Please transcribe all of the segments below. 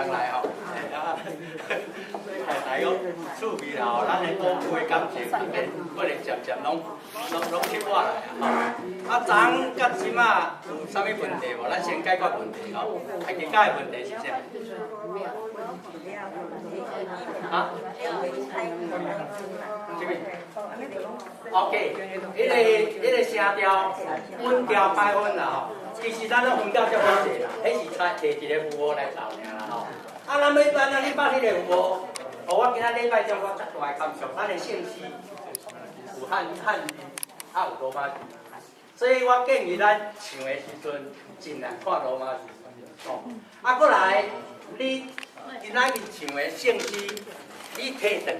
人來吼，啊，大家講趣味啦吼，咱的寶貴的感情，可能漸漸攏吸我來啊吼。啊，昨昏佮這馬有啥物問題無？咱先解決問題吼。啊，其他的問題是啥？啊？這個？OK，彼個聲調、音調歹分啦吼。其實咱攏分到足好勢啦，彼是採提一個符號來走爾啦吼。啊，咱欲按怎你捌彼個符號？哦，我今仔禮拜中我足大的感受，咱的聖詩有漢字，啊有羅馬字，所以我建議咱唱的時陣盡量看羅馬字。哦，啊，閣來，你今仔日唱的聖詩，你提轉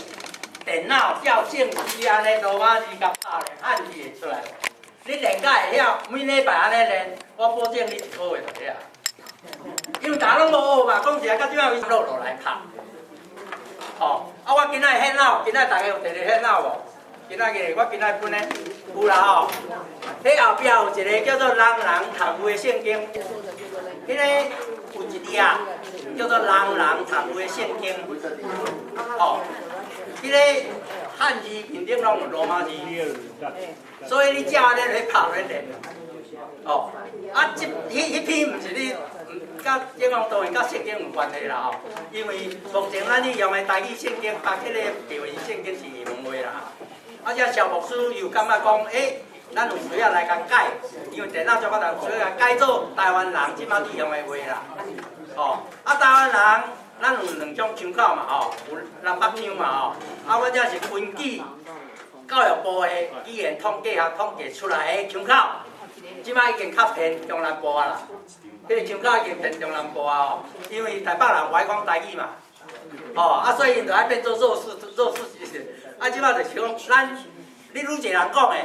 電腦照聖詩按呢羅馬字共拍咧，漢字會出來。你練甲會曉，每禮拜按呢練，我保證你一個月就會曉。因為大家攏無學嘛，講實在，到這擺為止落落來拍。哦，啊，我今仔日 handout，今仔日大家有提著 handout 無？今仔日我今仔日分的有啦吼。彼後壁有一個叫做人人讀有的聖經，彼個有一頁叫做人人讀有的聖經。哦，彼個漢字面頂攏有羅馬字，所以你照按呢咧拍咧練。哦，啊，這彼篇毋是你，佮這講當然佮聖經有關係啦吼，因為目前咱咧用的台語聖經，包括彼個白話聖經是英文話啦。啊，這蕭牧師又感覺講，欸，咱有需要來共改，因為電腦做法度需要改做台灣人這馬佇用的話啦。哦，啊，台灣人，咱有兩種腔口嘛吼，有南北腔嘛吼。啊，我這是根據教育部的語言統計學統計出來的腔口，這馬已經較偏中南部啊啦。彼個腔口已經偏中南部啊吼，因為台北人無愛講台語嘛，吼，啊，所以𪜶就愛變做弱勢弱勢是，啊，這馬就是講，咱你愈濟人講的，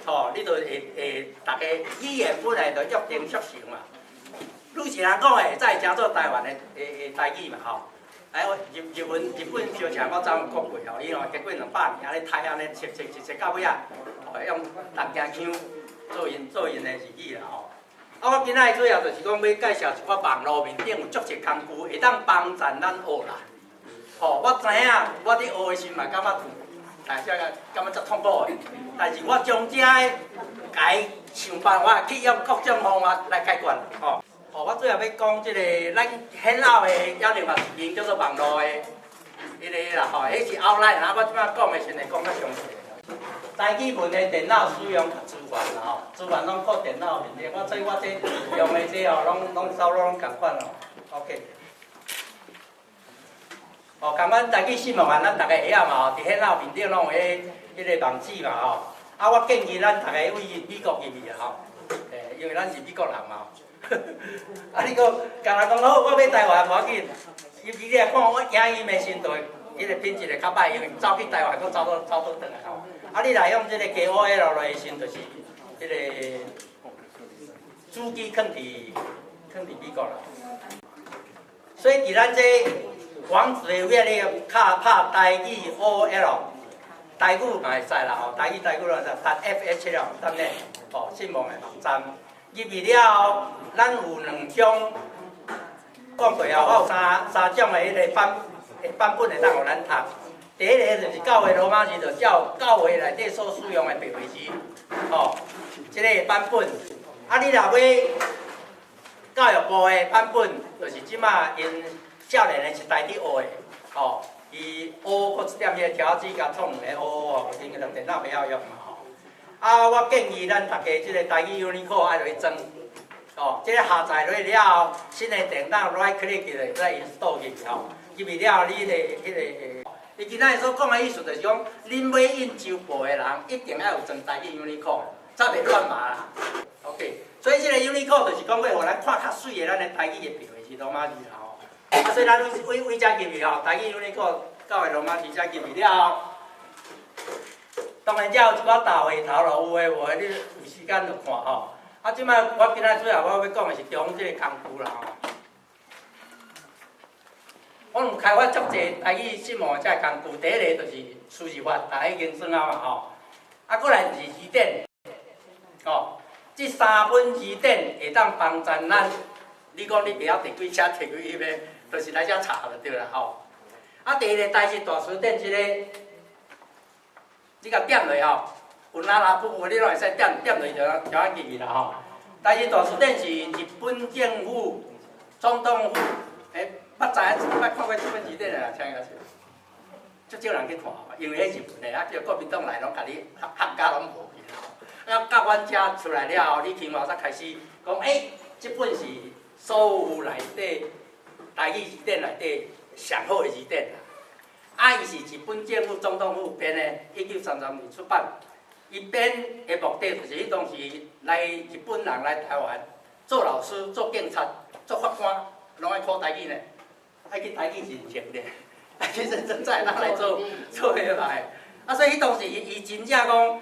吼，你就會大家語言本來就約定俗成嘛。愈濟人講的，才會成做台灣的台語嘛吼。哎，日本小前我昨昏講過吼，伊吼經過200年按呢台按呢切切切切到尾仔，吼用東京腔做𪜶的日語啦吼。啊，我今仔日主要就是講欲介紹一寡網路面頂有足濟工具，會當幫助咱學啦。吼，我知影，我佇學的時嘛感覺痛，但是感覺足痛苦的。但是我將這个共想辦法去用各種方法來解決。吼，吼，我主要欲講這個咱 handout 的，抑另外一間叫做網路的，彼個啦吼，彼是 outline，啊，我這擺講的時陣會講較詳細。台語文的電腦使用較資源啦吼，資源攏靠電腦面頂。我這我這用的這吼，攏差不多攏仝款哦。OK。哦，仝款台語新聞網，咱逐家會曉嘛吼，佇 handout 面頂攏有彼個網址嘛吼。啊，我建議咱逐家為美國入去啊吼，欸，因為咱是美國人嘛。啊，你閣敢若講好，我欲台灣無要緊，伊來看我影音的時陣，就會彼個品質會較歹，因為走去台灣閣走倒轉來吼。啊，你若用這個 KOL 落的時陣，就是彼個主機囥佇美國啦。所以佇咱這網址的位，你敲拍台語 OL，台語嘛會使啦吼，台語台語攏會使，.FH 了，.net，吼，信網的網站。入去了後，咱有兩種講過後，我有三種的彼個版本會當予咱讀。第一個就是教會羅馬字，就照教會內底所使用的白話字，吼，這個版本。啊，你若欲教育部的版本，就是這馬𪜶少年的一代佇學的，吼，伊學閣一點彼個條子共創兩個學哦，因為電腦袂曉用嘛吼。啊，我建議咱大家這個台語 Unicode 愛落去裝，哦，這個下載落去了後，新的電腦 right click 就會使 install 入去吼，入去了後你彼個。伊今仔日所講的意思就是講，恁欲印周報的人一定愛有裝台語 Unicode，才袂亂碼啦。OK，所以這個 Unicode 就是講欲予咱看較媠的咱的台語的白話字羅馬字啦吼。啊，所以咱為這入去吼，台語 Unicode 教會羅馬字遮入去了後，當然遮有一寡大話頭咯，有的無的，你有時間就看吼。啊，這擺我今仔主要我欲講的是中這個工具啦吼。我有開發足濟台語新聞的這個工具，第一個就是輸入法，大家已經算啊嘛吼。啊，閣來就是字典，吼，這三本字典會當幫助咱。你講你袂曉提幾車，提幾彼個，就是來遮查就對啦吼。啊，第二個台式大辭典這个，你共點落吼，有哪哪不無你攏會使點點落就就按入去啦吼。台式大辭典是日本政府總統府，欸，捌知影捌看過這本字典的，請舉手。足少人去看，因為彼日本的，啊叫國民黨來攏共你客家攏無去啦。啊，到阮遮出來了後，李清華才開始講，欸，這本是所有內底台語字典內底上好的字典啦。啊，伊是日本政府總統府編的，1933年出版。伊編的目的就是彼當時來日本人來台灣做老師、做警察、做法官，攏愛考台語呢，愛去台語認證的，愛去認證才會當來做做彼个來。啊，所以彼當時伊真正講，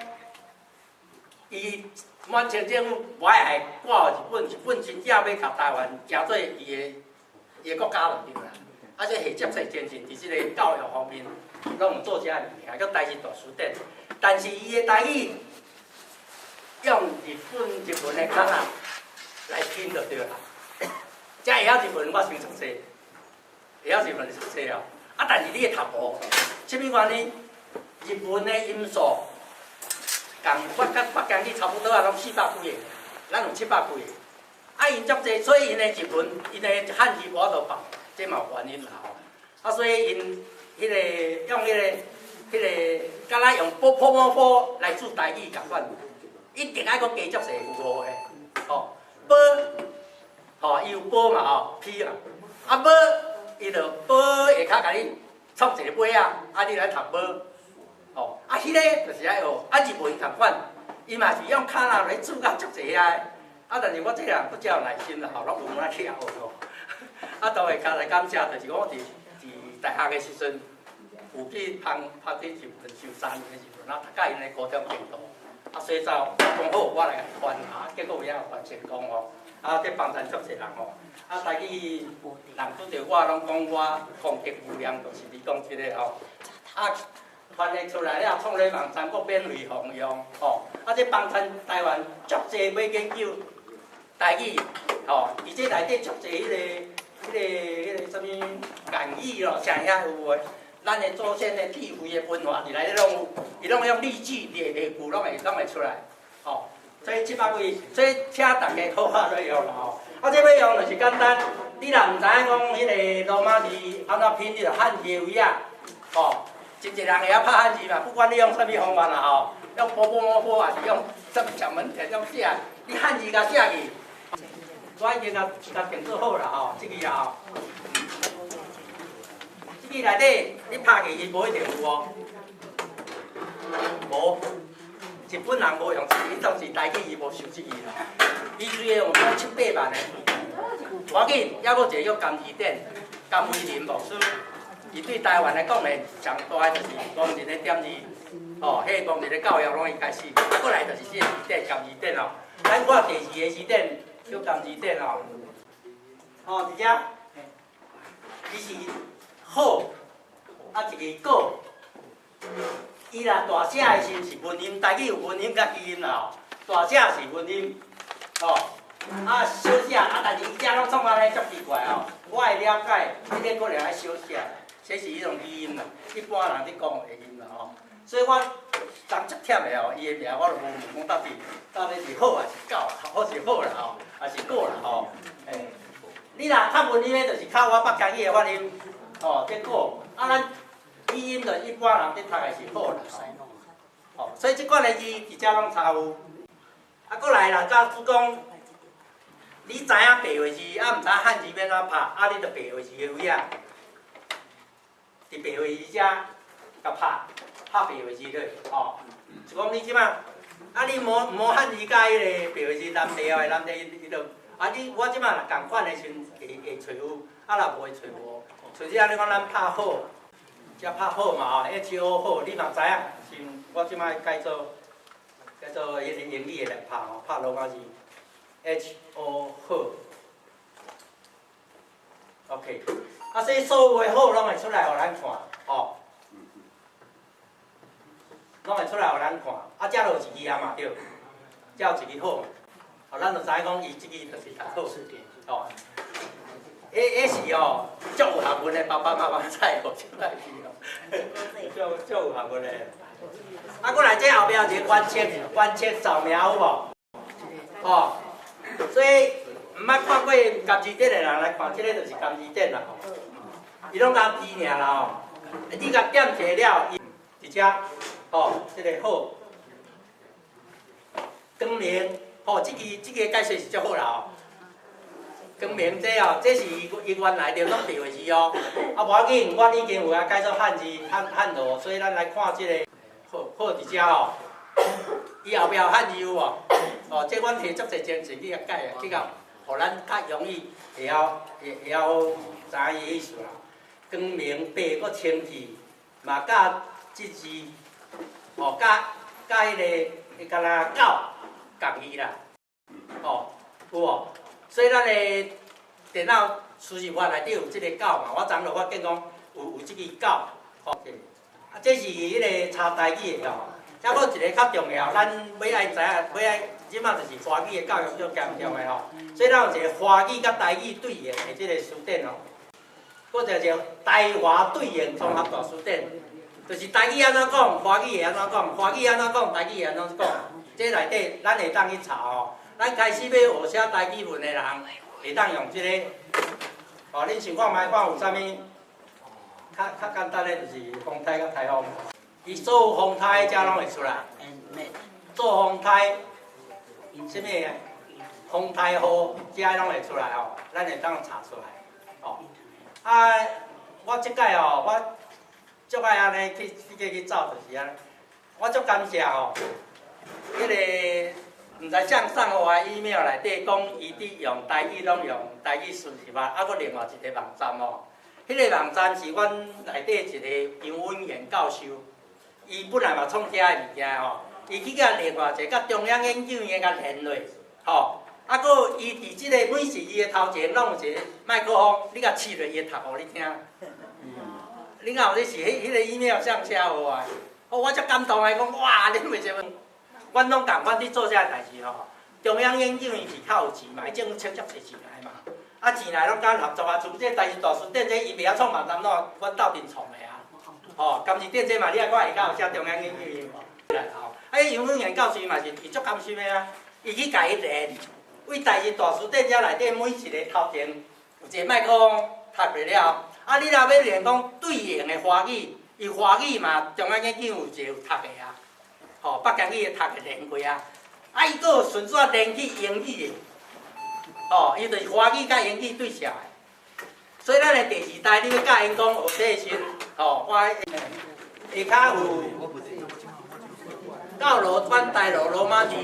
伊滿清政府無愛愛掛日本，日本真正欲共台灣成做伊的國家就對啦。啊，這下接濟精神，佇這个教育方面，攏有做這个物件，叫台式大辭典。但是伊的台語用日本的卡納來拼就對啦。遮會曉日文，我先熟悉，會曉日文熟悉哦。啊，但是你會讀無？啥物原因？日文的音素，仝我佮北京語差不多啊，攏四百幾个，咱有七百幾个。啊，𪜶足濟，所以𪜶的日文，𪜶的漢字無法度放，這嘛有原因啦吼。啊，所以𪜶彼个用彼个，敢若用波波摩波來做台語仝款，一定愛閣加足濟符號的，吼，波，吼，伊有波嘛吼，P 嘛，啊波，伊就波下跤共你創一個尾仔，啊你來讀波，吼，啊彼个就是愛學，啊日文仝款，伊嘛是用卡納來注甲足濟遐，啊但是我這個人閣較有耐心啦，吼，攏有來去學吼，啊當下較來感謝，就是講我佇大學的時陣，有去旁拍去日本修3年的日文，啊讀甲𪜶的高中程度，啊所以就講好，我來共伊翻，啊結果有影翻成功吼，啊這幫贊足濟人吼，啊台語人拄著我攏講我功德無量，就是你講這个吼，啊翻譯出來了，創立網站閣免費奉用吼，啊這幫贊台灣足濟欲研究台語吼，而且內底足濟彼个啥物諺語咯，啥遐有無？咱的祖先的智慧的文化佇內底攏有，伊攏用例句、例例句攏會出來，吼。所以七百幾，所以請大家好好來用啦吼。啊，這欲用就是簡單，你若毋知影講彼个羅馬字按怎拼，你就漢字的位仔，吼。真濟人會曉拍漢字嘛，不管你用啥物方法啦吼，用波波摩波，還是用啥物小門田用寫，你漢字共寫去，我已經共定做好啦吼，這个啊吼。這个內底你拍去伊無一定有哦，無，日本人無用這个，伊當時台語伊無收這个啦，伊雖然用講七八萬的，無要緊，抑閣一個叫甘字典，甘為霖牧師，伊對台灣的貢獻上大的就是盲人的點字，哦，彼个盲人的教育攏伊開始，啊，過來就是這个字典，甘字典哦，咱看第二个字典叫甘字典哦，哦，佇遮，伊是好，啊一个果，伊若大寫的時是文音，台語有文音佮注音啦吼，大寫是文音，吼，啊小寫啊，但是伊遮攏創按呢足奇怪吼，我的了解，這个可能愛小寫，這是彼種語音啦，一般人咧講的音啦吼，所以我昨足忝的哦，伊的名我就無問講到底是好還是狗，好是好啦吼，還是果啦吼，欸，你若較文音的，就是較我北京語的發音，吼，這果，啊咱語音就一般人咧讀的是好啦，吼，所以這款的字佇遮攏查有。啊，過來啦，假使講你知影白話字，啊，毋知漢字欲按怎拍，啊，你就白話字的位仔，佇白話字遮共拍，拍白話字落，吼，就講你這擺，啊，你無無漢字佮彼个白話字南地的南地伊就，啊，你我這擺若仝款的時陣會揣有，啊，若無會揣無，揣這按呢講咱拍好，遮拍好嘛吼，H O 好，你嘛知影，是我這擺改做改做彼个英語的來拍吼，拍羅馬字，H O 好，OK，啊，所以所有的好攏會出來予咱看，吼，攏會出來予咱看，啊，遮就有一支啊嘛對，遮有一支好，吼，咱就知影講伊這支就是讀好，吼，彼是哦，足有學問的爸爸媽媽才會學這代誌哦，足足有學問的。啊，過來這後壁有一個原切原切掃描有無？哦，所以毋捌看過含字典的人來看，這个就是含字典啦吼。伊攏共字爾啦吼，你共點一下了，伊佇遮吼，這个好。光明，吼，這個解釋是足好啦吼。光明這哦，這是伊伊原來就攏白話字哦。啊，無要緊，阮已經有共改做漢字漢漢羅，所以咱來看這個好好佇遮吼。伊後壁有漢字有無？哦，這阮提足濟精神去共改啊，去共予咱較容易會曉會會曉知影伊的意思啦。光明白閣清氣，嘛佮這字，哦，佮佮彼个敢若狗仝字啦，哦，有無？所以咱的電腦輸入法內底有這個狗嘛，我昨就發現講有這支狗，吼，啊，這是彼个查台語的吼。抑閣一个較重要，咱欲愛知影，欲愛這馬就是華語的教育足嚴重的吼，所以咱有一个華語佮台語對應的這个辭典吼。閣一個台華對應綜合大辭典，就是台語按怎講，華語會按怎講，華語按怎講，台語會按怎講。這內底咱會當去查吼。咱開始欲學寫台語文的人，會當用這个。哦，恁想看覓看有啥物？較較簡單的就是風颱佮颱風，伊所有風颱遮攏會出來。做風颱，啥物風颱雨，遮攏會出來吼，咱會當查出來。哦，啊，我這擺吼，我足愛按呢去去去走，就是按呢。我足感謝吼，彼个毋知啥送予我 email 內底講，伊佇用台語攏用台語輸入法，啊，閣另外一個網站吼，彼个網站是阮內底一個楊文賢教授，伊本來嘛創遮个物件吼，伊去共另外一個佮中央研究院共連落，吼，啊，閣伊佇這个每一字的頭前攏有一個麥克風，你共試落，伊會讀予你聽。你若有咧是彼彼个 email 送寫予我的，哦，我足感動的，講哇，恁為啥物？阮攏仝款佇做這个代誌吼，中央研究院是較有錢嘛，伊政府抽足濟錢來嘛，啊錢來攏共合作啊，像這台視大辭典這伊袂曉創網站，攏阮鬥陣創的啊。吼，含字典這嘛，你愛看下跤有寫中央研究院無？來吼，啊，楊文賢教授嘛是伊足甘心的啊，伊去共伊連，為台視大辭典遮內底每一个頭前有一個麥克風讀落了，啊，你若欲練講對應的華語，伊華語嘛中央研究院有一個有讀的啊。吼，北京語會讀會連過啊，啊，伊閣有順紲連去英語的，吼，伊就是華語佮英語對照的。所以咱的第二代，你欲教𪜶講學這個時陣，吼，我下跤有教羅轉台羅羅馬字，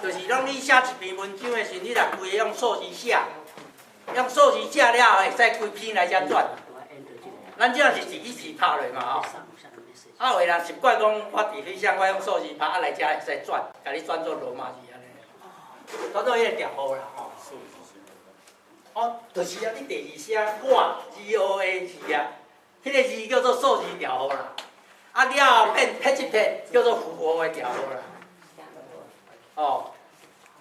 就是講你寫一篇文章的時陣，你若規个用數字寫，用數字寫了後，會使規篇來遮轉。咱這是一支字拍落嘛吼。啊，有的人習慣講，我佇彼啥，我用數字拍，啊來遮會使轉，共你轉做羅馬字按呢，轉做彼个調號啦吼。哦，就是啊，你第二寫我 G O A 字啊，彼个字叫做數字調號啦。啊了後變撇一撇，叫做符號的調號啦。哦，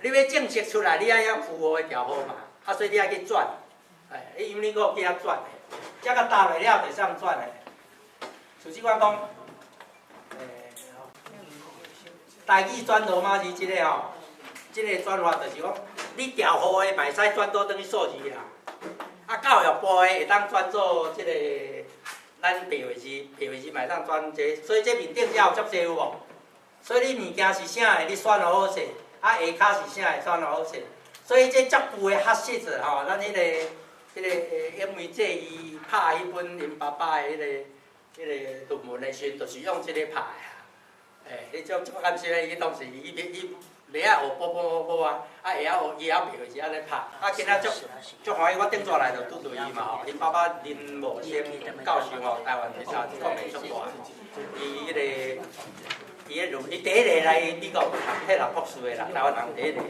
你欲正式出來，你愛用符號的調號嘛，啊，所以你愛去轉，哎，你因為你閣去遐轉的，這個搭落了就會使轉的。像這款講，台語轉羅馬字這个吼，這个轉法就是講，你調號的嘛會使轉做轉去數字啦。啊，教育部的會當轉做這个咱白話字，白話字嘛會當轉這個，所以這面頂遮有足濟有無？所以你物件是啥的，你選予好勢；啊，下跤是啥的，選予好勢。所以這足舊的學習吼，咱彼个因為這伊拍彼本𪜶爸爸的彼个論文的時陣，就是用這个拍的啊。欸，彼種足感謝伊當時伊伊袂曉學波波波啊，啊會曉學伊會曉白話字按呢拍。啊，今仔足足歡喜，我頂逝來就拄著伊嘛吼，𪜶爸爸林茂生教授吼，台灣其實講袂足大。伊彼个伊彼論，伊第一个來美國讀彼個博士的啦，台灣人第一个。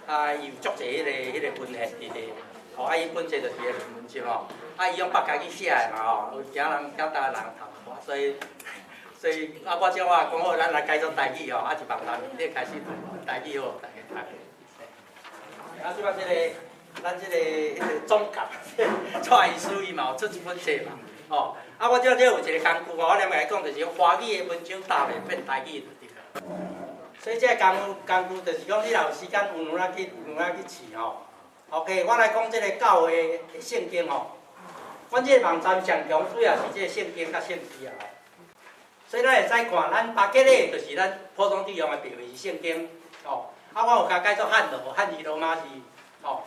啊，伊有足濟彼个文獻佇咧，吼，啊，伊本冊就是伊論文集吼，啊，伊用北家己寫的嘛吼，有驚人驚台灣人讀無，所以啊，我這我講好，咱來改做台語吼，啊，一網站面頂開始台語好，大家讀。啊，這擺這个。咱這個彼個總監，蔡醫師伊嘛有出一本冊嘛，吼。啊，我這這有一個工具，我連共伊講，就是華語的文章搭袂變台語就對啦。所以這個工具就是講，你若有時間有能去有能去試吼。OK，我來講這個教會的聖經吼。阮這個網站上強主要是這個聖經佮聖詩啊。所以咱會使看，咱巴結的就是咱普通佇用的白話字聖經，吼。啊，我有共改做漢羅漢字羅馬字，吼。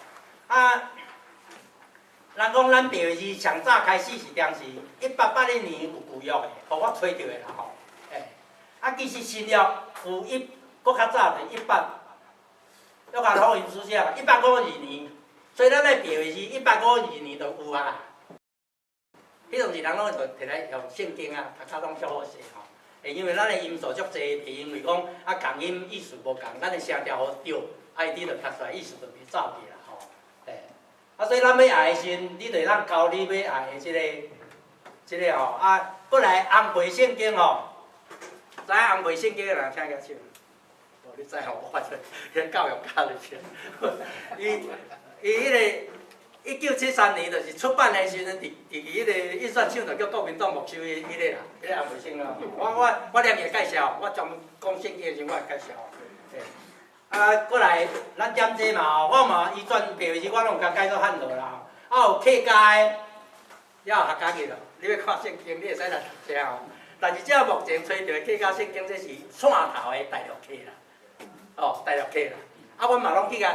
啊，人講咱白話字上早開始是當時1881年有舊約的，予我揣著的啦吼。欸，啊，其實新約有一閣較早就一八，約翰福音書寫1852年，所以咱的白話字1852年就有啊。彼當時人攏就摕來用聖經啊，讀較攏足好勢吼。會因為咱的音素足濟，會因為講啊仝音意思無仝，咱的聲調予對，啊伊佇就讀出來意思就袂走去啦吼。欸，啊所以咱欲學的時陣，你就會當交你欲學的這個吼。啊，過來紅皮聖經吼，知影紅皮聖經的人請舉手。哦，你知吼，我發出彼教育家就是。伊伊彼個。1973年就是出版的時陣，佇彼個印刷廠就叫國民黨沒收彼個啦，彼個紅皮聖咯。我連伊介紹，我專門講聖經的時陣，我會介紹。啊，過來，咱點這嘛吼，我嘛伊轉白話字，我攏有共改做漢羅啦。啊，有客家的，也有客家語咯。你欲看聖經，你會使來讀這吼。但是這目前揣著的客家聖經，這是汕頭的大陸客啦，哦，大陸客啦。啊，阮嘛攏去共。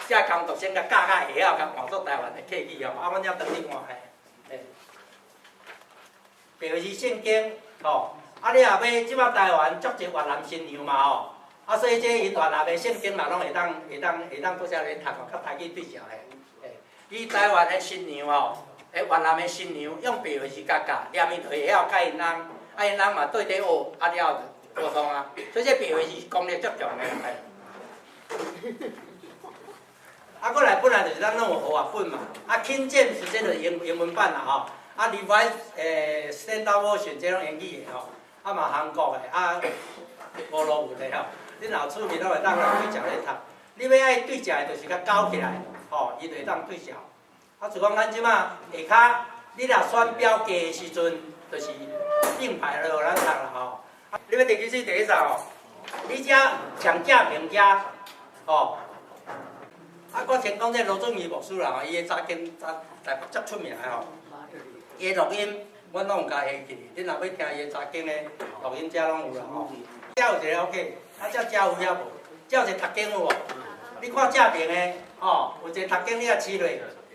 這工讀生共教較會曉，共換做台灣的客語吼，啊，阮才轉去換的。欸，白話字聖經吼，啊，你若欲這擺台灣足濟越南新娘嘛吼，啊，所以這𪜶越南的聖經嘛攏會當閣遮咧讀吼，佮台語對照咧。欸，伊台灣的新娘吼，欸，越南的新娘用白話字共教，念伊就會曉佮𪜶翁，啊，𪜶翁嘛對佇學，啊了就溝通啊。所以這白話字功力足強的。欸啊，過來本來就是咱攏有和合本嘛，啊，King James 這就是英文版啦吼，啊，Revised Standard Version 這攏英語的吼，啊嘛韓國的，啊，俄羅文的吼，你若有趣味攏會當來對照咧讀。你欲愛對照的，就是共勾起來，吼，伊就會當對照。啊，就講咱這馬下跤，你若選表格的時陣，就是並排來予咱讀啦吼。你欲第幾水第幾啥吼？你遮上正平遮，吼。啊，我先講這羅俊義牧師啦，伊的查經查台北足出名的吼，伊的錄音，阮攏有共下去，你若欲聽伊的查經的錄音，遮攏有啦吼。遮有一個 OK，啊，遮遮有遐無？遮有一個讀經有無？你看正邊的吼，有一個讀經你也試落，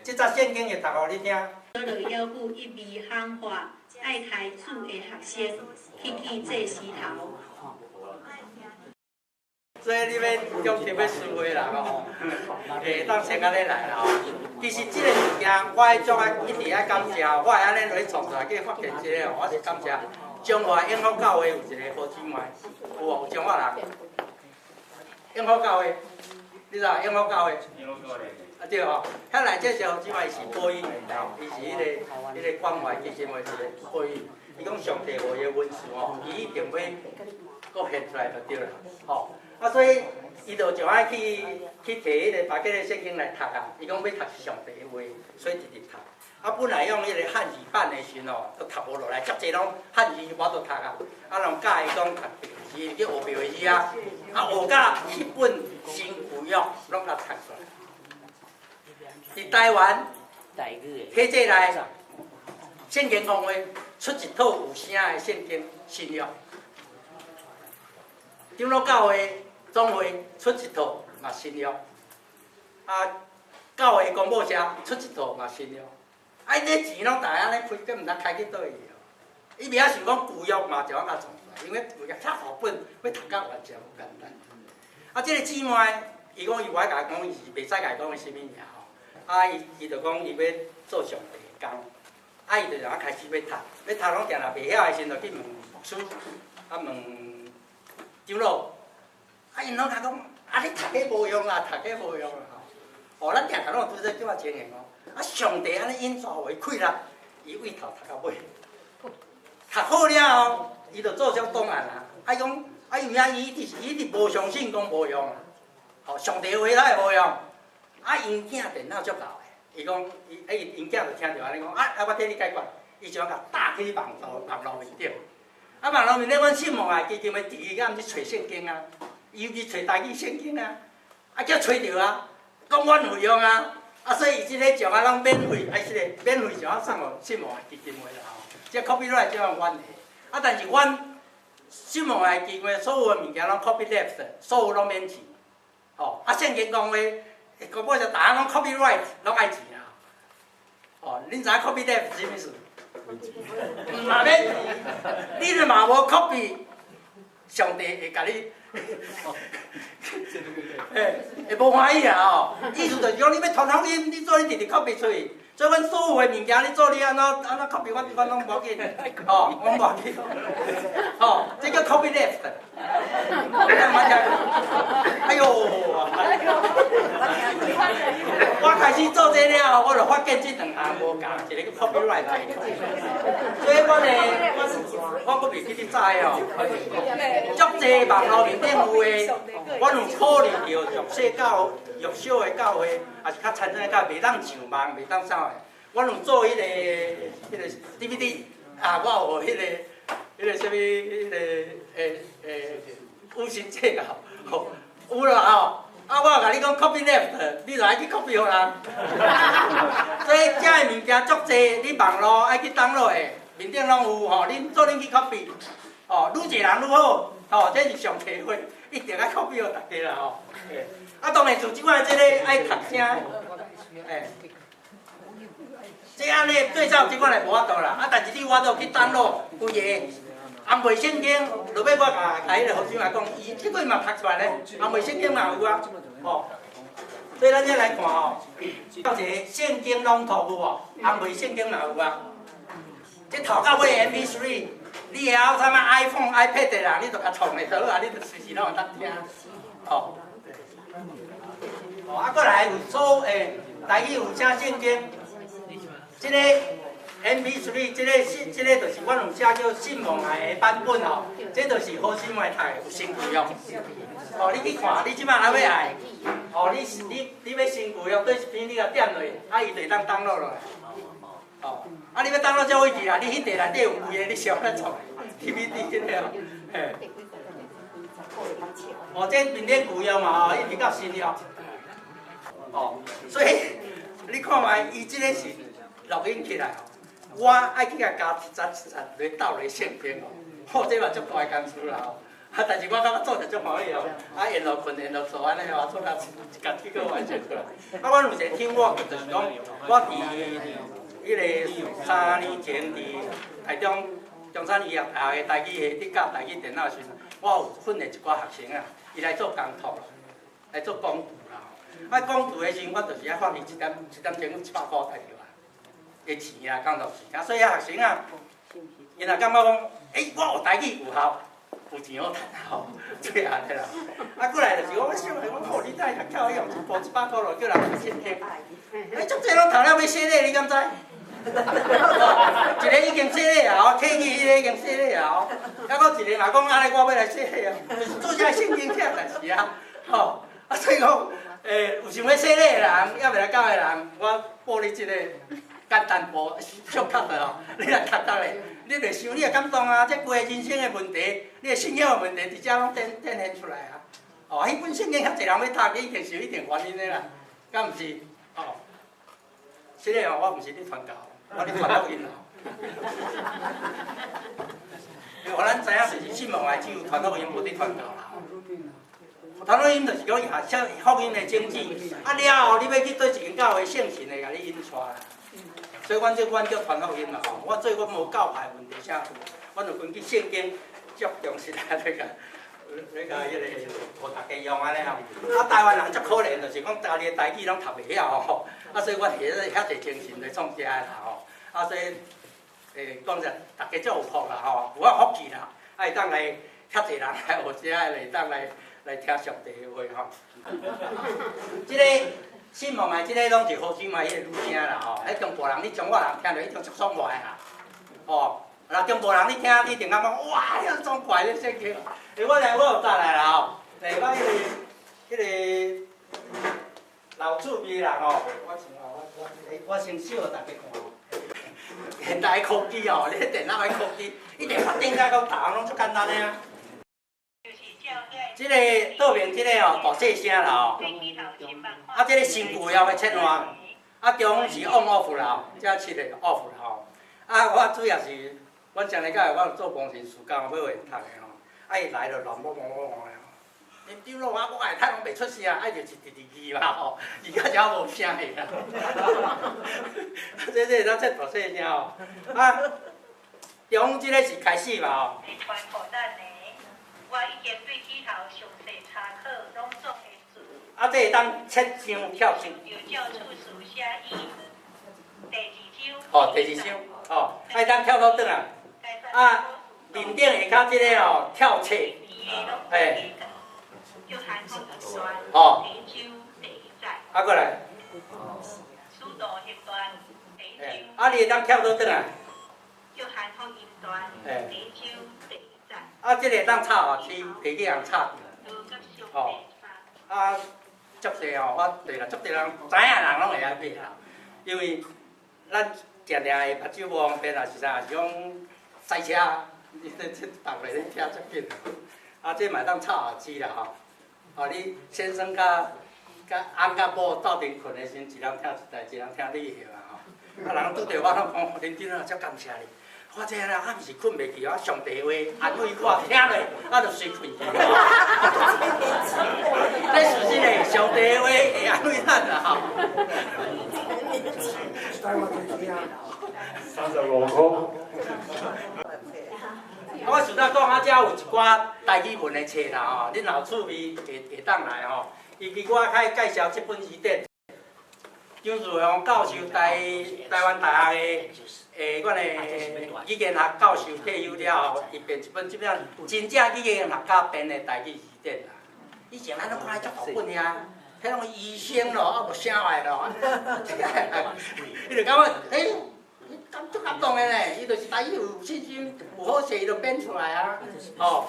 這節聖經會讀予你聽。保羅猶閣一面喊話愛刣主的學生去見祭司頭。所以你欲中秋欲思會人吼，會當先按呢來啦吼。其實這個物件，我愛足愛一直愛感謝，我會按呢落去創出來，去發現這個，我是感謝彰化永福教會有一個好姊妹，有無？有彰化人？永福教會，你知影永福教會？啊對吼，遐內這個好姊妹是播音的，伊是彼個關懷基金會一個播音。伊講上帝予伊的恩賜吼，伊一定欲閣現出來就對啦，吼。啊，所以伊就就愛去摕彼個巴結的聖經來讀啊。伊講欲讀是上帝的話，所以直直讀。啊，本來用彼個漢字版的時陣吼，都讀無落來，足濟攏漢字無法度讀啊。啊，人教伊講讀白話字，去學白話字啊。啊，學甲彼本新舊約攏共讀出來。佇台灣體制內，聖經公會出一套有聲的聖經新約，長老教會總會出一套嘛新約，啊，教會公報社出一套嘛新約，啊，伊這錢攏逐个按呢開，閣毋知開去佗位去。伊袂曉想講舊約嘛就按共創出來，因為舊約較厚本，欲讀甲完全無簡單。啊，這個姊妹，伊講伊無愛共講，伊是袂使共伊講伊啥物名吼。啊，伊就講伊欲做上帝的工，啊，伊就怎開始欲讀，欲讀攏定定袂曉的時陣，就去問牧師，啊問長老，啊，𪜶攏共講，啊，你讀彼無用啦，讀彼無用啦吼。哦，咱定定攏有拄這種情形哦。啊，上帝按呢引導予伊氣力，伊對頭讀到尾，讀好了後，伊就做出檔案啊。啊，伊講，啊，有影伊一直伊一直無相信講無用啊。吼，上帝話哪會無用？啊，𪜶囝電腦足𠢕的，伊講伊啊伊𪜶囝就聽著按呢講，啊啊我替你解決，伊就共搭去網路網路面頂。啊，網路面頂阮信望愛基金會第一個毋是揣聖經啊，尤其揣台語聖經啊，啊叫揣著啊，講阮有用啊，啊所以伊這个獎啊攏免費，啊這個免費獎啊送予信望愛基金會啦吼，這 copyright 這樣阮的，啊但是阮信望愛基金會所有的物件攏 copyleft，所有攏免錢，吼，啊聖經講話，根本就逐項攏 copyright 攏愛錢啊，哦，恁知影 copyleft 是啥物意思？嘛免錢，你若嘛無 copy，上帝會共你，嘿，會無歡喜啊吼！意思就是講，你欲傳福音，你做你直直 copy 出去，所以阮所有的物件，你做你按怎按怎 copy，阮阮攏無要緊，吼，阮無要緊，吼，這叫 copy left。哎喲，我開始做這了後，我就發現這兩項無仝，一个叫 copyright。所以我呢，我我閣袂記得知哦。足濟網路面頂有的，我有考慮著弱勢教弱小的教會，抑是較殘障的教會，袂當上網，袂當啥的。我有做彼个 DVD 啊，我有彼个啥物，彼个欸欸有心這個吼，有啦吼。啊，我有共你講 copy left，你就愛去 copy 予人。所以遮的物件足濟，你網路愛去 download 的，面頂攏有吼，恁做恁去 copy，哦，愈濟人愈好，吼，這是上帝話，一定愛 copy 予大家啦吼。啊，當然像這款這个愛讀聲，欸，這按呢對照這款來無法度啦，啊，但是你有法度去 download 規个。紅背聖經，落尾我共共彼个學生來講，伊這個嘛讀出來咧，紅背聖經嘛有啊，吼。所以咱這來看吼，到一个聖經朗讀有無？紅背聖經嘛有啊。這頭到尾 MP3，你會曉啥物 iPhone、iPad 的啦，你就共創咧就好啊，你就隨時攏會當聽，吼。哦，啊，閣來有所欸，台語有寫聖經，這个 MP3，這个信，這个就是阮有寫叫信望愛的版本吼，這就是好心愛讀的，有新舊約。哦，你去看，你這擺若欲愛，哦，你你你欲新舊約，佗一邊你共點落，啊，伊就會當 download 落來。哦，啊，你欲 download 這位置啦，你彼塊內底有規个，你小可創 DVD 這个哦，嘿。哦，這面頂舊約嘛吼，一直到新約。哦，所以你看覓，伊這个是錄音起來吼。我愛去共加一節一節來鬥來聖經哦，吼，這嘛足大的工序啦吼。啊，但是我感覺做著足歡喜哦，啊，沿路睏沿路做按呢吼，做甲家己閣完成出來。啊，阮有一個聽我就是講，我佇彼个3年前佇台中中山醫學大學的台語系佇教台語電腦的時陣，我有訓練一寡學生啊，伊來做工讀啦，來做講圖啦。啊，講圖的時陣，我就是愛發伊一點一點鐘100箍台著啊。的錢啊，工作錢啊，所以學生啊，𪜶若感覺講，欸，我學台語有效，有錢好趁吼，最後啦。啊，過來就是我想，我好，你在學校用一部100箍落叫人去聽聽，欸，足濟攏讀了欲洗禮，你敢知？一个已經洗禮啊，吼，客語彼个已經洗禮啊，吼，啊，閣一个嘛講按呢，我欲來洗禮啊，就是做這聖經聽代誌啊，吼，啊，所以講，欸，有想欲洗禮的人，猶未來教會的人，我報你這个。簡單步小卡的吼，你來讀讀咧，你會想，你會感動啊！這規個人生的問題，你的信仰的問題，佇遮攏展展現出來啊！哦，彼本聖經遐濟人欲讀，你一定是有一定原因的啦，敢毋是？哦，這个哦，我毋是咧傳教，我咧傳福音哦。因為咱知影就是信望愛只有傳福音，無佇傳教啦。傳福音就是講伊下福音的種子，啊了後你欲去佗一間教會，聖神會共你引帶啦。所以，阮這阮叫傳福音嘛吼。我做我無教派問題啥，阮就根據聖經足忠實來來共來共彼個予大家用按呢吼。啊，台灣人足可憐，就是講家己的台語攏讀袂曉吼。啊，所以阮下遐濟精神來創這的啦吼。啊，所以欸講者大家足有福啦吼，有福氣啦，啊會當來遐濟人來學這个，會當來來聽上帝的話吼。這个。信望愛這个攏是好姊妹彼個女聲啦吼，彼中部人你中國人聽著一定足爽快啦，吼，若中部人你聽，你一定感覺哇，遐爽快咧聖經。欸，我來我有帶來啦吼，來我彼個彼個老趣味人吼，我想我我我先秀予大家看。現代科技哦，你電腦的科技，一定發展到到逐項攏足簡單的啊。這個倒面這個哦，大細聲啦吼。啊，這個新舊要切換，啊，中是 on off 啦吼，這七個 off 啦吼。啊，我主要是，阮上禮拜我做工程時間欲會讀的吼，啊，伊來就亂摸摸摸摸的。啉酒咯，我愛聽攏袂出聲，啊，就是直直字嘛吼，而家才無聲的啦。這這咱這大細聲吼，啊，中這個是開始嘛吼。我已經對起頭詳細查考，攏總會做。啊，這會當切章跳章。第二章。哦，第二章，哦，愛當跳倒轉來。啊，面頂下跤這個哦，跳冊，嘿。哦。啊，過來。欸，啊，你會當跳倒轉來。欸。啊，這個會當插哦，去提去人插。哦。啊，足濟吼，我對啦，足濟人知影人攏會愛買啦，因為咱定定會目睭無方便，也是啥，也是講駛車，你這這放落咧聽足緊。啊，這嘛會當插耳機啦吼。哦，你先生佮佮翁佮某鬥陣睏的時陣，一人聽一台，一人聽你的嘛吼。啊，人拄著我攏講，恁長老遮感謝你。我這啦，暗時睏袂去，我上帝話安慰我，聽咧，啊就隨睏去。這事實嘞，上帝話會安慰咱啦吼。 35塊。啊，我實在講啊，遮有一寡台語文的冊啦吼，恁若有趣味會會當來吼。尤其我較介紹這本字典，張樹雄教授台台灣大學的誒，阮的語言學教授退休了後，伊編一本這本真正語言學家編的台語字典啦。以前咱攏看彼足大本遐，彼攏醫生咯，啊無啥來咯，伊就感覺欸，感足感動的呢，伊就是台語有信心，有好勢，伊就編出來啊。哦，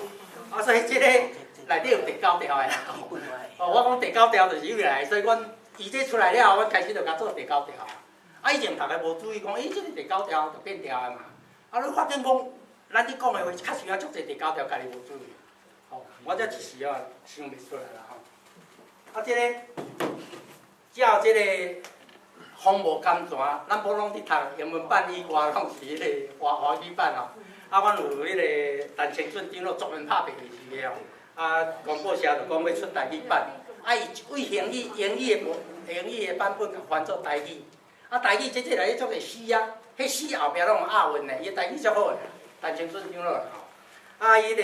啊所以這個內底有第九條的啦。哦，我講第九條就是因為來，所以阮伊這出來了後，阮開始就共做第九條。啊，以前逐家無注意講，欸，這個第九條就變調的嘛。啊，你發現講，咱咧講的話，確實有足濟第九條，家己無注意。吼，我這一時啊想袂出來啦吼。啊，這個照這個風暴甘泉，咱普攏佇讀英文版以外，攏是彼個華華語版吼。啊，阮有彼個陳清俊長老專門拍白字的哦。啊，公報社就講欲出台語版，啊，伊為英語英語的英語的版本，共翻做台語。啊，台語這這內底足濟詩啊，彼詩後壁攏有押韻的，伊台語足好的，陳清俊長老吼。啊，伊個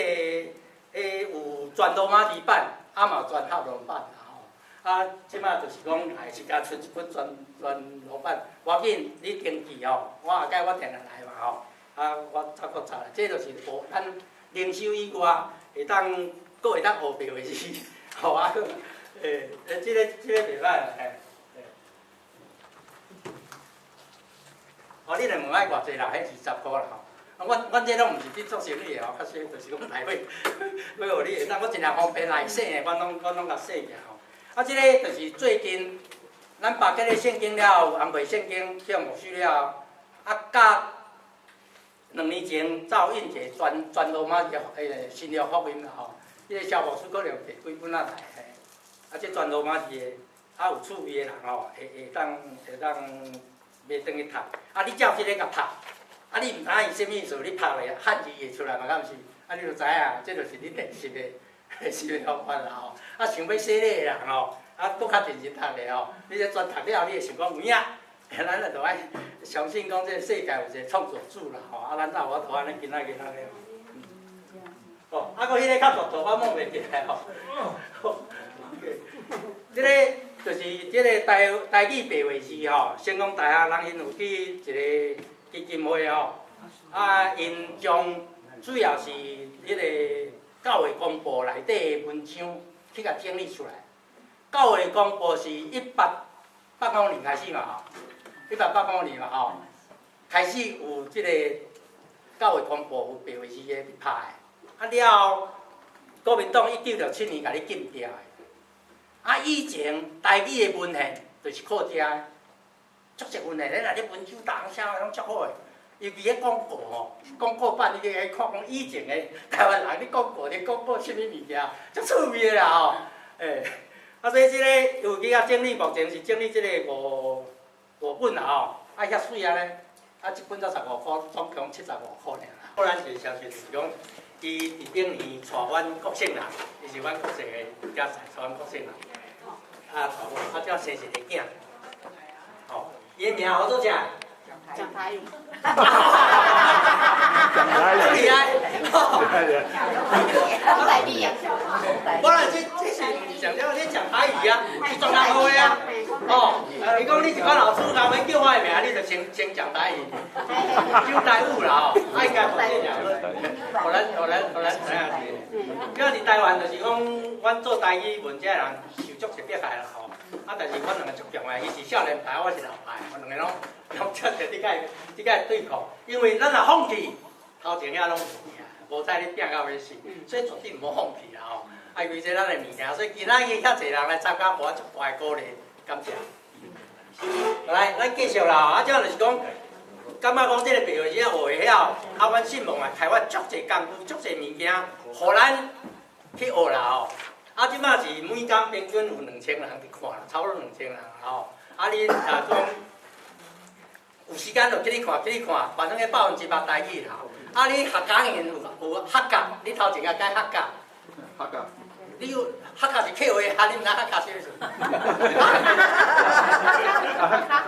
欸有全羅馬字版，啊嘛有全合羅版啦吼。啊，這擺就是講，還是共出一本全全羅版。無要緊，你登記吼，我下擺我定定來嘛吼。啊，我再閣查咧，這就是學咱靈修以外，會當閣會當學白話字，吼啊，欸，這個這個袂歹嘿。哦，你若問愛偌濟啦，彼20塊啦吼。啊，阮阮這攏毋是佇做生意的吼，較少就是講來買，買予你會當，我盡量方便來省的，阮攏阮攏共省起來吼。啊，這個就是最近咱巴結的聖經了後，紅皮聖經去予牧師了後，啊，佮2年前走印一個全全羅馬字的彼個新約福音啦吼。這個蕭牧師可能提幾本仔來嘿。啊，這全羅馬字的，啊有趣味的人吼，會會當會當買轉去讀。啊，你照這个共讀，啊，你毋知影伊啥物意思，你讀落漢字會出來嘛？敢毋是？啊，你就知影，這就是你練習的練習的方法啦吼。啊，想欲洗禮的人吼，啊，閣較認真讀咧吼。你這全讀了後，你會想講有影，咱就愛相信講這個世界有一個創造主啦吼。啊，咱哪有法度按呢今仔日按呢？哦，啊，閣彼个較大圖，我摸袂起來吼。這個就是這個台台語白話字吼，成功大學人𪜶有去一個基金會吼，啊，𪜶將主要是彼個教會公報內底的文章去共整理出來。教會公報是1885年開始嘛吼，1885年嘛吼，開始有這個教會公報有白話字的佇拍的，啊了後，國民黨1967年共你禁掉的。啊，以前台語的文獻就是靠遮的，足濟文獻，你若咧文書檔寫的攏足好的。尤其彼廣告吼，廣告版你去看講以前的台灣人咧廣告咧廣告啥物物件，足趣味的啦吼。欸，啊，所以這个有記啊整理，目前是整理這个五五本啦吼，啊遐媠按呢，啊一本才十五箍，總共75箍爾啦。後來一个消息就是講，伊佇頂年娶阮郭姓人，伊是阮國姓的囝婿，娶阮郭姓人，啊娶阮，啊才生一个囝，吼，伊的名叫做啥？講台語。講台語。厲害。講台語啊！無啦，這是講了你講台語啊，是中南話啊。哦，伊講你一款老師老闆叫我的名，你就先講台語，講台語啦吼。啊，應該無這樣，予咱知影是。因為佇台灣就是講，阮做台語文這人受足濟迫害啦吼。啊，但是阮兩个足強的，伊是少年派，我是老派，我兩个攏出著這個對抗，因為咱若放棄，頭前遐攏無去啊，無彩你拚到欲死，所以絕對毋好放棄啦吼。啊，因為這咱的物件，所以今仔日遐濟人來參加，予我足大的鼓勵，感謝。來，咱繼續啦，啊，這就是講，感覺講這个白話字學會曉，啊，阮信望啊，開發足濟工具、足濟物件，予咱去學啦吼。啊，這馬是每工平均有2000人佇看啦，差不多兩千人吼。啊，你若講有時間就去咧看，去咧看，反正彼100%台語啦。啊，你客家語有客家，你頭前仔講客家。客家。你有客家是客話，啊，你毋知客家啥意思？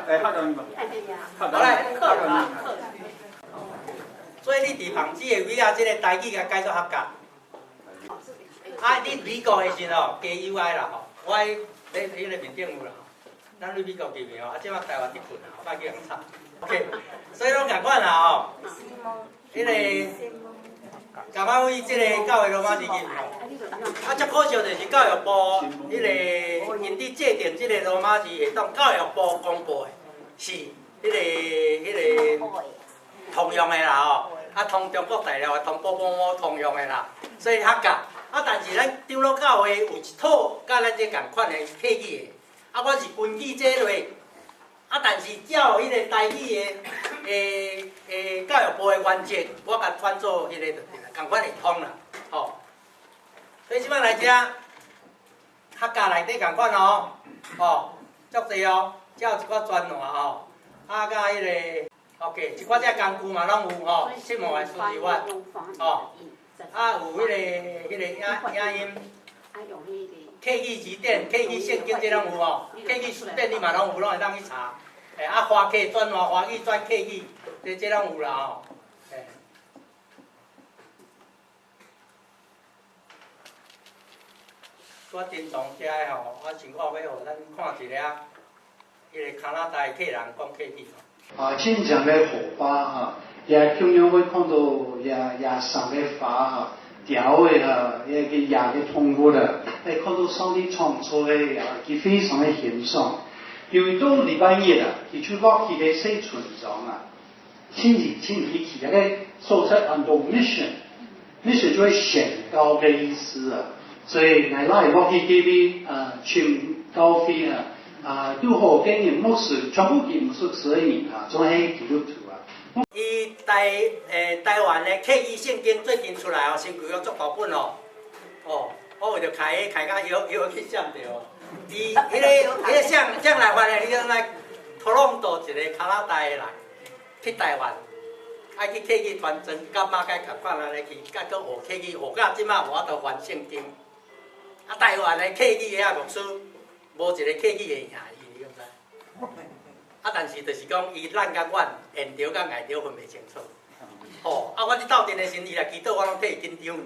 欸，客家語嘛。好來，所以你佇網址的尾仔，這個台語共改做客家。啊，你美國的時吼，加 UI 啦吼，我佇彼個面頂有啦，咱去美國見面吼，啊，這馬台灣佇睏啊，莫去予人插。OK，所以攏仝款啦吼，彼个感覺為這个教會羅馬字入吼，啊，足可惜就是教育部彼个𪜶佇制定這个羅馬字系統，教育部公布的是彼个通用的啦吼，啊，通中國大陸的，通寶寶母通用的啦，所以客家。啊，但是咱長老教會有一套佮咱這仝款的客語的，啊，我是根據這落，啊，但是照彼个台語的教育部的原則，我共轉做彼個就對啦，仝款會通啦，吼。所以這擺來遮，客家內底仝款哦，吼，足濟哦，遮有一寡專欄吼，啊，佮彼个，OK，一寡這工具嘛攏有吼，信望愛輸入法，吼。啊，有彼个影音，客語辭典、客語聖經這攏有吼，客語辭典你嘛攏有，攏會當去查。欸，啊，華客轉華，華語轉客語，這攏有啦吼。欸，我珍藏遮的吼，我想講欲予咱看一下，彼个加拿大客人講客語吼。啊，親像的火把哈，也常常會看到也上的花哈，雕的哈，也個野的動物的，會看到上帝創造的也佢非常的欣賞。因為到禮拜日啊，佢就落去个小村莊啊，親自親自去，那个所謂很多 mission，mission 就會宣教的意思啊。所以𠊎來落去這邊啊，傳教會啊，啊，拄好跟人牧師，全部佢唔是所有人啊，總係基督徒啊。伊台灣的客語聖經最近出來哦，新舊約足大本哦，哦，我為著開開甲搖搖去閃著哦。伊彼个啥來翻的？你講來多倫多一个加拿大的人去台灣，愛去客語傳真，感覺該仝款按呢去，佮閣學客語，學到這馬無法度翻聖經。啊，台灣的客語遐牧師，無一個客語會贏伊，你敢知？啊，但是就是講，伊咱佮阮緣著佮礙著分袂清楚。吼，啊，我佇鬥陣的時陣，伊來祈禱，我攏替伊緊張。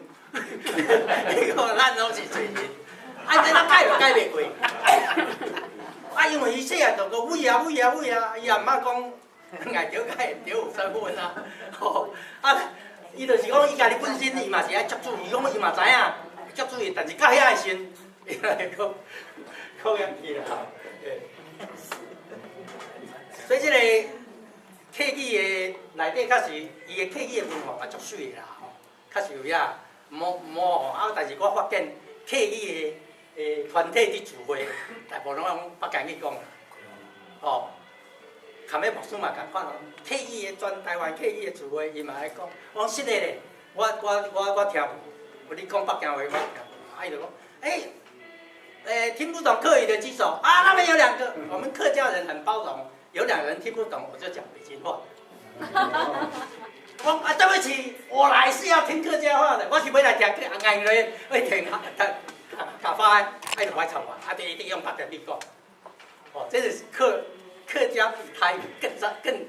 伊講咱攏是罪人，啊，這咱改嘛改袂過。啊，因為伊細漢就講畏啊畏啊畏啊，伊也毋捌講礙著佮緣著有啥分啊。吼，啊，伊就是講，伊家己本身伊嘛是愛足注意，伊講伊嘛知影足注意，但是到遐的時陣，伊來講講樣去啦。所以這個客語的內底確實，伊的客語的文化嘛足媠的啦吼，確實有影，毋好毋好吼。啊，但是我發現客語的團體佇聚會，大部分攏用北京語講。哦，含彼牧師嘛仝款咯，客語的全台灣客語的聚會，伊嘛愛講。我講實的咧，我聽無，你講北京話我聽無。啊，伊就講，聽不懂客語的舉手。啊，那邊有兩個，我們客家人很包容，有兩個人聽不懂，我就講北京話。我啊，對不起，我來是要聽客家話的，我是欲來聽客，啊，𠊎咧欲聽啊，他發，愛就愛插我，啊，佇一定用北京語講。哦，這是客家比台語更早更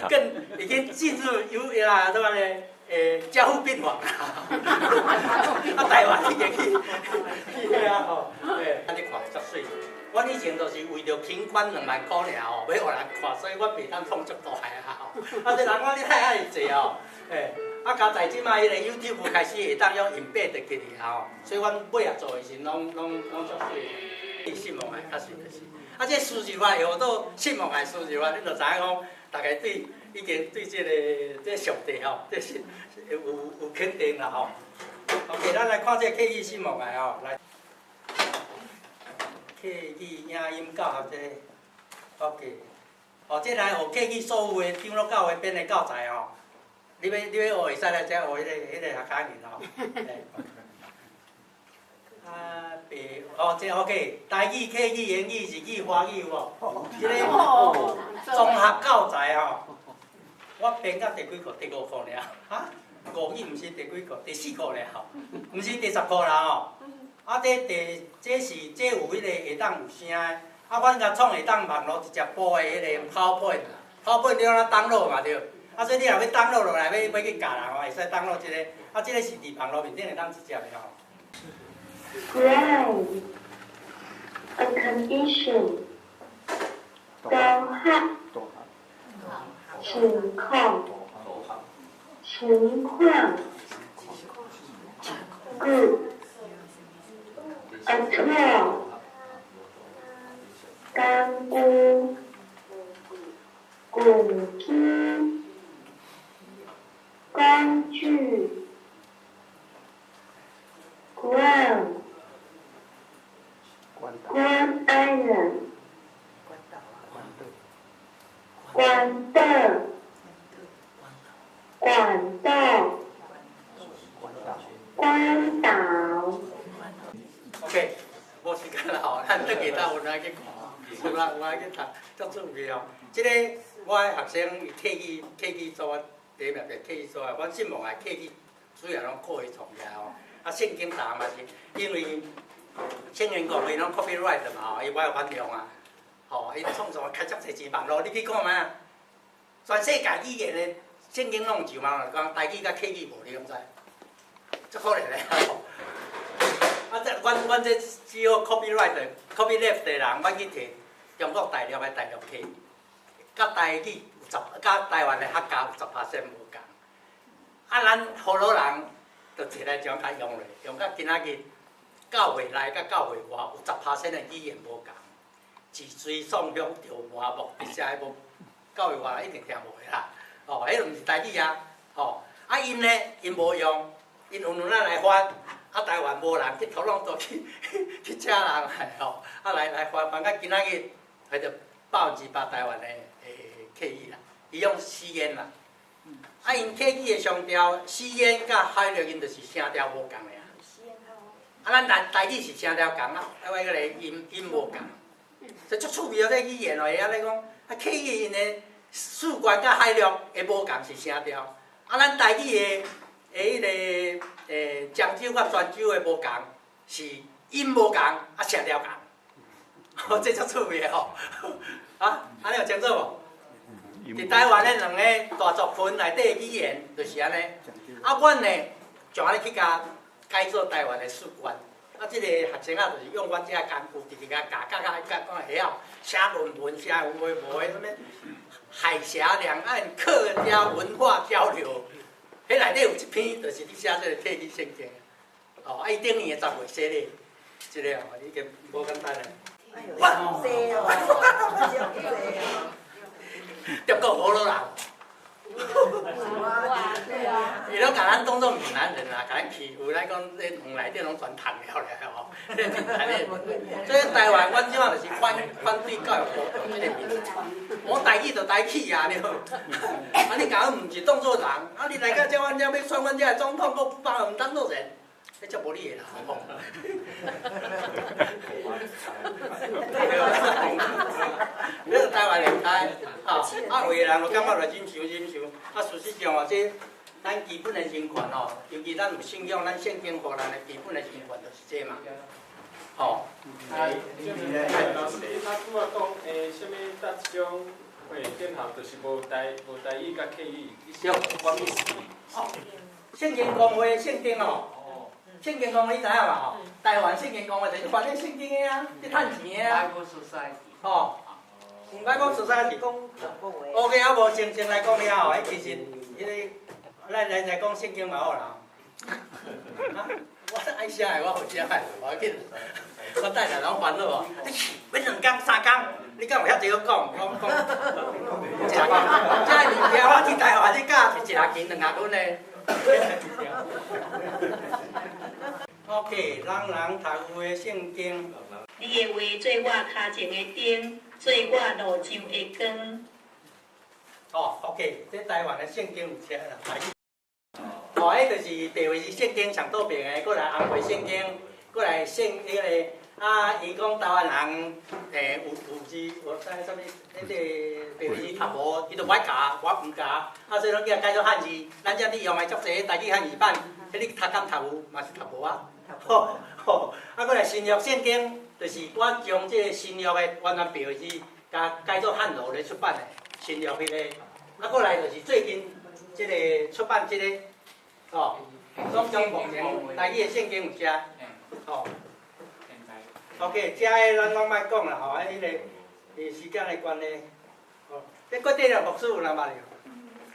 更已經進入有啦，對吧咧？加護病房。啊，台灣已經去遐吼，對，啊，你看足媠。阮以前就是為著品管2萬箍爾吼，欲予人看，所以我袂當創足大啊吼。啊，這人講你太愛濟哦，啊，加在這擺彼個 YouTube 開始會當用影片就去哩吼，所以阮尾仔做的時攏足媠。信望愛較實就是，啊，這輸入法用到信望愛輸入法，恁就知影講，大家對已經對這個這上帝吼，這是有肯定啦吼。OK，咱來看這個客語信望愛吼，來。客語影音教學這個，OK，哦，這來學客語所有的長老教會編的教材吼，你欲學會使來遮學彼個客家語吼。啊，白哦，這 OK，台語、客語、英語、日語、華語有無？這個綜合教材吼，我編到第幾課？第五課爾，哈？吳語毋是第幾課？第四課爾吼，毋是第10課啦吼。啊，這第這是這有彼個會當有聲的，啊，阮共創會當網路直接播的彼個 PowerPoint，PowerPoint 你按怎 download 嘛對？啊，所以你若欲 download 落來，欲去教人吼，會使 download 這個，啊，這個是佇網路面頂會當直接的吼。 Ground, a condition, 導學，情況，情況，good, a tool, 工具，工具，工具，Guam, Guam Island, 關島，管道，關島。 OK，無時間啦吼，咱轉去搭有來去看，有來去讀，足趣味哦。這個我的學生伊客語組啊，第一名就客語組啊，阮信望愛客語主要攏靠伊創業吼。啊，聖經答嘛是，因為聖經講伊攏 copyright 嘛吼，伊無愛翻用啊，吼，伊創作開足濟錢網路，你去看覓啊？全世界語言的聖經攏上網路講台語佮客語無，你敢知？足可憐的吼。啊，這阮這只好 copyright copyleft 的人，阮去提中國大陸的大陸客，佮台語有十，佮台灣的客家有10%無仝。啊，咱河洛人就摕來將共用咧，用到今仔日，教會內佮教會外有10%的語言無仝，脊椎宋鄉潮麻木，直接無教會外一定聽無的啦。哦，彼毋是台語啊，吼，啊𪜶呢，𪜶無用，𪜶有兩來翻。啊，台灣無人去多倫多去請人來吼，啊來翻翻到今仔日，彼就8%台灣的客語啦，伊用四言啦。啊，𪜶客語的聲調，四言佮海陸𪜶就是聲調無仝的啊。啊，咱台語是聲調仝啊，啊，我彼個音無仝。這足趣味哦，這語言哦，會曉咧講，啊，客語𪜶的四縣佮海陸的無仝是聲調，啊，咱台語的彼個漳州佮泉州的無仝，是音無仝，啊聲調仝，哦，這足趣味的吼，啊，按呢有清楚無？佇台灣的兩个大族群內底的語言就是按呢，啊，阮呢就按呢去共改做台灣的四縣，啊，這個學生仔就是用阮這個工具，直直共教教教教講會曉寫論文，寫有的無的，啥物海峽兩岸客家文化交流。彼內底有一篇，就是咧寫這個客語聖經，哦，啊，伊頂年的10月寫咧，這個哦已經無簡單啦。哇！中國河洛人，伊攏共咱當做閩南人啦，共咱欺負，咱講這園內底攏全趁了咧吼。所以台灣，阮這馬就是反對教育部用這個名字。我台語就台語啊，對無？啊，你共阮毋是當做人，啊，你來到這阮遮欲選阮遮的總統，閣不把阮當做人，彼才無你的啦，好無？你個台灣會知，吼，啊，有的人就感覺來忍受忍受，啊，事實上哦，這咱基本的人權吼，尤其咱有信仰，咱聖經予咱的基本的人權就是這嘛，吼。啊，老師，他拄仔講啥物？達種會見校就是無台語佮客語，對，我意思。哦，聖經公會聖經哦，聖經公會你知影嘛？吼，台灣聖經公會就是翻譯聖經的啊，咧趁錢的啊。吼，毋愛講 society。OK，啊無正來講了後，彼其實彼個，咱來講聖經嘛好啦。啊，我愛寫的，我有寫的，無要緊。我等下攏煩惱無？你去，欲兩工三工，你敢有遐濟好講？我講，這物件我去台灣你教是一學期兩學分的。OK，人人讀有的聖經。你的話做我跤前的燈，做我路上的光。哦，OK，這台灣的聖經有寫啦。哦，彼就是白話字聖經上倒邊的，閣來紅皮聖經，閣來聖彼個啊，伊講台灣人有字，有啥啥物，彼個白話字讀無，伊就無愛教，我毋教，啊，所以攏叫改做漢字。咱遮你用的足濟台語漢字版，彼你讀敢讀有，嘛是讀無啊。吼吼，啊，閣來新約聖經，就是我將這個新約的完全白話字，共改做漢羅來出版的新約彼個，啊，閣來就是最近這個出版這個。哦，總共目前台語的聖經有遮，吼。OK，遮的咱攏莫講啦，吼，啊，彼個時間的關係，吼，這郭德牧師有人捌著？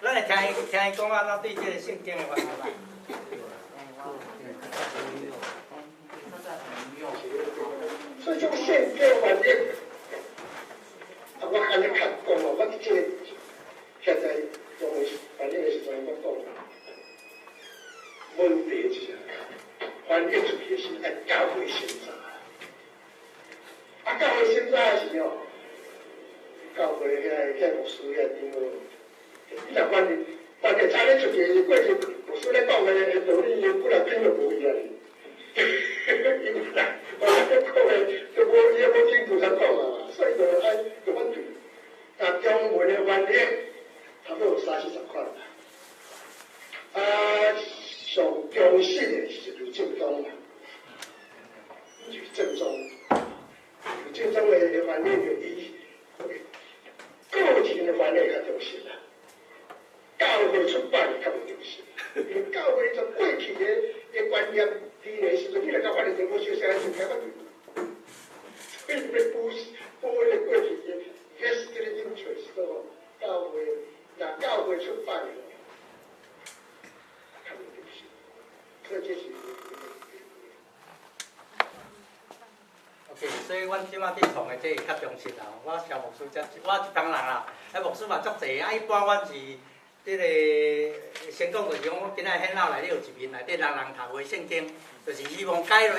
咱來聽伊聽伊講按怎對這個聖經的看法。所以這個聖經翻譯，啊，我按呢較講哦，我這個現在用翻譯的時陣我講。問題就是，翻譯出去是愛教會審查，啊，教會審查的時候，教會遐牧師遐長老，你若翻譯翻譯查咧出去，過去牧師咧講的道理，伊本來聽就無去啊，因為啦，我咧講的都無伊也無證據通講啊，所以就愛就反對。啊，中文的翻譯差不多有三四十款，啊。上忠實的是呂正中啦，呂正中，呂正中的翻譯就以個人的翻譯較忠實啦，教會出版的較無忠實，因為教會從過去的觀念，佇個時陣你來共翻譯成無相像，就聽反對，所以欲補補彼個過去的 vested interest 吼，教會若教會出版的。 OK，所以阮這馬佇創的這是較忠實啦。我蕭牧師才，我一幫人啦，啊牧師嘛足濟啊。一般阮是這個先講就是講，我今仔獻老內底有一面內底人人讀的聖經，就是希望解落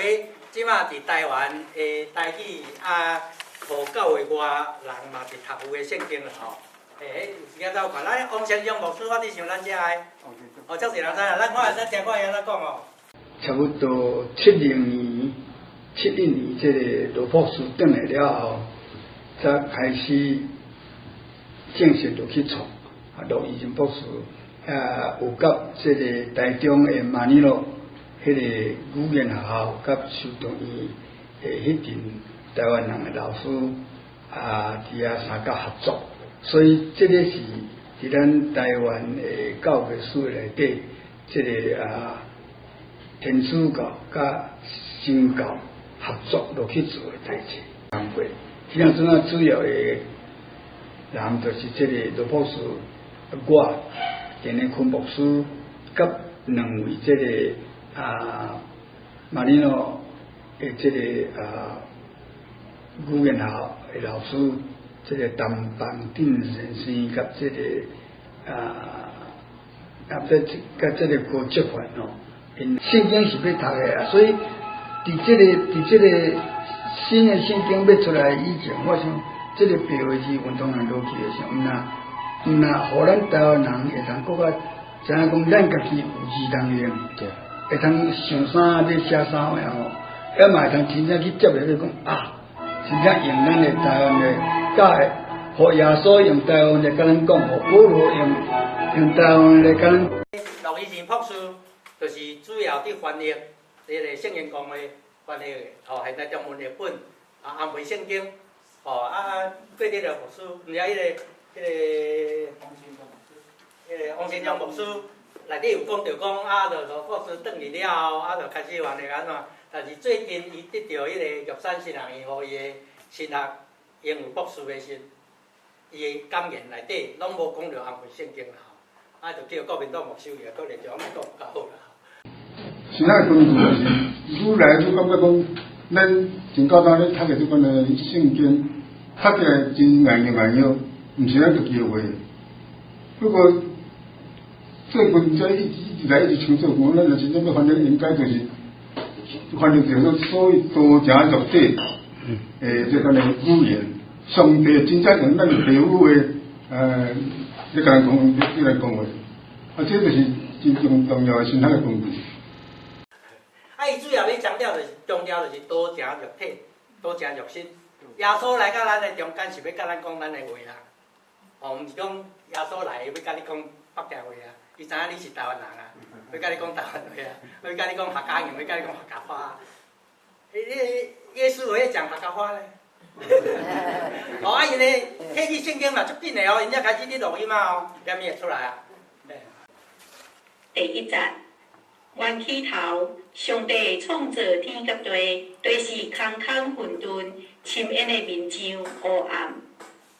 這馬佇台灣的台語啊，予教會外人嘛是讀有的聖經啦吼。欸，有時間走看，咱王先生牧師，我佇想咱遮的，哦，足濟人知啦。咱看，咱聽看伊按怎講哦。差不多70年、71年，這個羅博士轉來了後，才開始正式落去創。啊，羅義仁博士啊，有佮這個台中的馬尼洛彼個語言學校，佮修道院的彼陣台灣人的老師啊，佇遐相佮合作。所以，這個是佇咱台灣的教會史內底，這個啊天主教佮新教合作落去做的代誌。工課，彼當陣啊，主要的人就是這個羅博士，我陳連坤牧師，佮兩位這個啊馬尼諾的這個啊語言學校的老師。這個陳邦鎮先生佮這個啊啊，欲佮這个高接反吼，𪜶聖經是欲讀的啊，所以佇這個新的聖經欲出來以前，我想這個白話字運動若落去的時候，毋若予咱台灣人會通閣較知影講，咱家己有字通用，會通想啥欲寫啥貨吼，抑嘛會通真正去接入去講啊，真正用咱的台灣的教會，予耶穌用台灣來共咱講，予保羅用台灣來共咱。駱以仁博士就是主要佇翻譯這个聖經公會翻譯的，吼，現代中文譯本啊，安慰聖經，吼啊，過日的牧師，毋是彼个王新強牧師內底有講著講啊，就羅博士轉去了後，啊，就開始翻譯按怎？但是最近伊得著彼个玉山神學院予伊的神學榮譽博士的時，伊的感言內底攏無講著安慰聖經啦，吼，啊，就叫國民黨沒收去，可能就按呢講有較好啦。神學根據就是愈來愈感覺講，咱真簡單咧讀的這款的聖經，讀起來真硬硬硬硬，毋是咱家己的話。不過最近這一直一直來一直創作，講咱若真正欲翻譯，應該就是翻譯成說所謂道成肉體，這款的語言，上帝真正用咱白話的，咧共人講，咧來講話，啊，這就是真正重要的神學的工具。啊，伊主要欲強調就是強調就是道成肉體，道成肉身。耶穌來到咱的中間是欲共咱講咱的話啦，哦，毋是講耶穌來欲共你講北京話啊，伊知影你是台灣人啊，欲共你講台灣話啊，欲共你講客家語，欲共你講客家話。你耶穌會講客家話咧？哦，啊，𪜶咧提起聖經嘛，足緊的哦，𪜶才開始佇錄音啊哦，啥物會出來啊？第一節，原起頭，上帝創造天佮地，地是空空混沌，深淵的面上烏暗。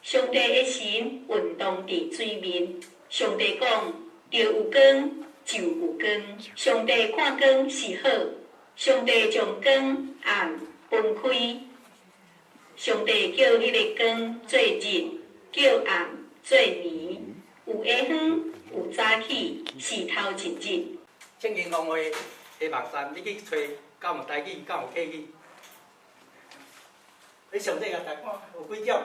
上帝的神運動佇水面。上帝講：著有光，就有光。上帝看光是好，上帝將光暗分開。上帝叫彼个光做日，叫暗做暝。有下昏，有早起，是頭一日。聖經公會的網站，你去揣，敢有台語，敢有客語？你上底共讀看，有幾種？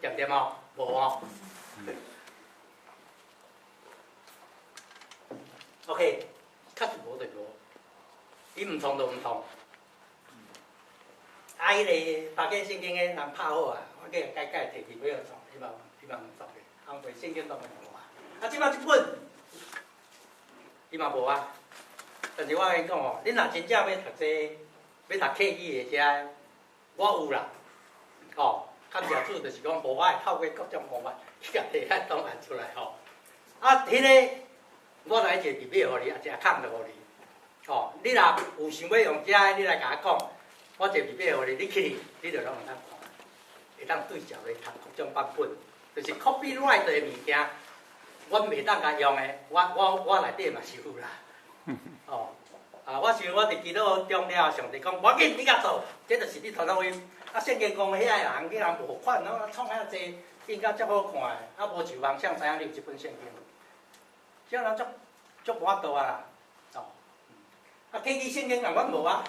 對毋對哦？無哦。OK，確實無就無，伊毋創就毋創。啊，彼个巴結聖經的人拍好啊，我叫伊改改提去欲予創，伊嘛毋創的，安慰聖經當然無啊。啊，這擺這本，伊嘛無啊。但是我共𪜶講哦，恁若真正欲讀這个，欲讀客語的遮，我有啦，哦，感謝主，就是講，予我會透過各種方法去共提咱檔案出來吼。啊，彼个我來一個密碼予你，啊，一個空就予你。哦，你若有想欲用遮的，你來共我講，我一個密碼予你，你去，你就攏會當看，會當對照來讀各種版本，就是 copyright 的物件，阮袂當共用的，我內底嘛是有啦。哦，啊，我想我佇祈禱中了，上帝講，無要緊，你共做，這就是你傳福音。啊，聖經講遐個人，彼人無款，哦，創遐濟，應該足好看的，啊，無上網，誰知影你有這本聖經？這人足無法度啊！哦，啊，客語聖經人阮無啊，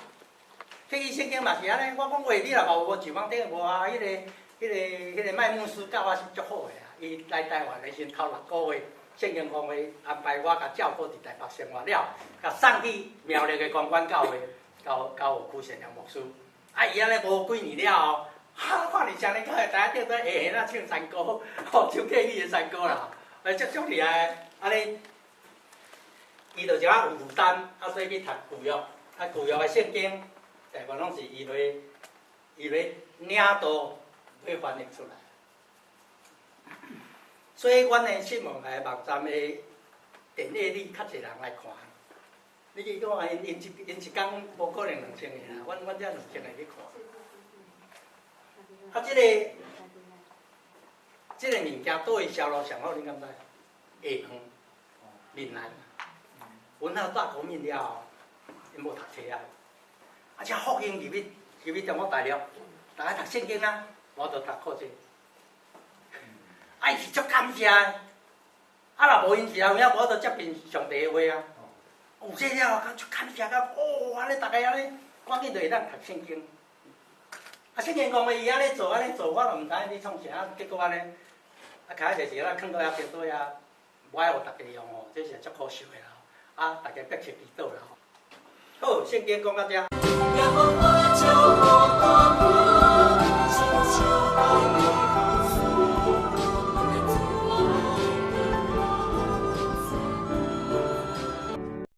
客語聖經嘛是按呢。我講話，你若無無上網頂無啊？彼个麥牧師教我是足好的啊。伊來台灣的時陣，頭六個月，聖經公會安排我共照顧佇台北生活了，共送去苗栗的公館教會，交予許善良牧師。啊，伊按呢無幾年了後，哈，看佇啥呢？閣會知影頂底下下那唱山歌，吼，唱客語的山歌啦，哎，足足厲害，按呢。伊就是較有負擔，啊，所以去讀舊約，啊，舊約的聖經，大部分攏是伊咧領導去翻譯出來。所以，阮的新聞台網站的電閱率較濟人來看。你去看，𪜶一工無可能2000個啦，阮遮2000個去看。啊，這个物件佗位銷路上好，恁敢知？下方，閩南。文化大革命了後，𪜶無讀冊啊，啊，這福音入去中國大陸，逐个讀聖經啊，我就讀課這。啊，伊是足感謝的。啊，若無𪜶是有影無法度接近上帝的話啊。有這了，足感謝甲哦，按呢逐家按呢，趕緊就會當讀聖經。啊，聖經講的伊按呢做按呢做，我都毋知影你創啥，結果按呢，啊，開始就是咱囥佇遐邊底啊，無愛予逐家用哦，這是足可惜的啦。啊，逐家逼切祈禱啦。好，聖經講到遮。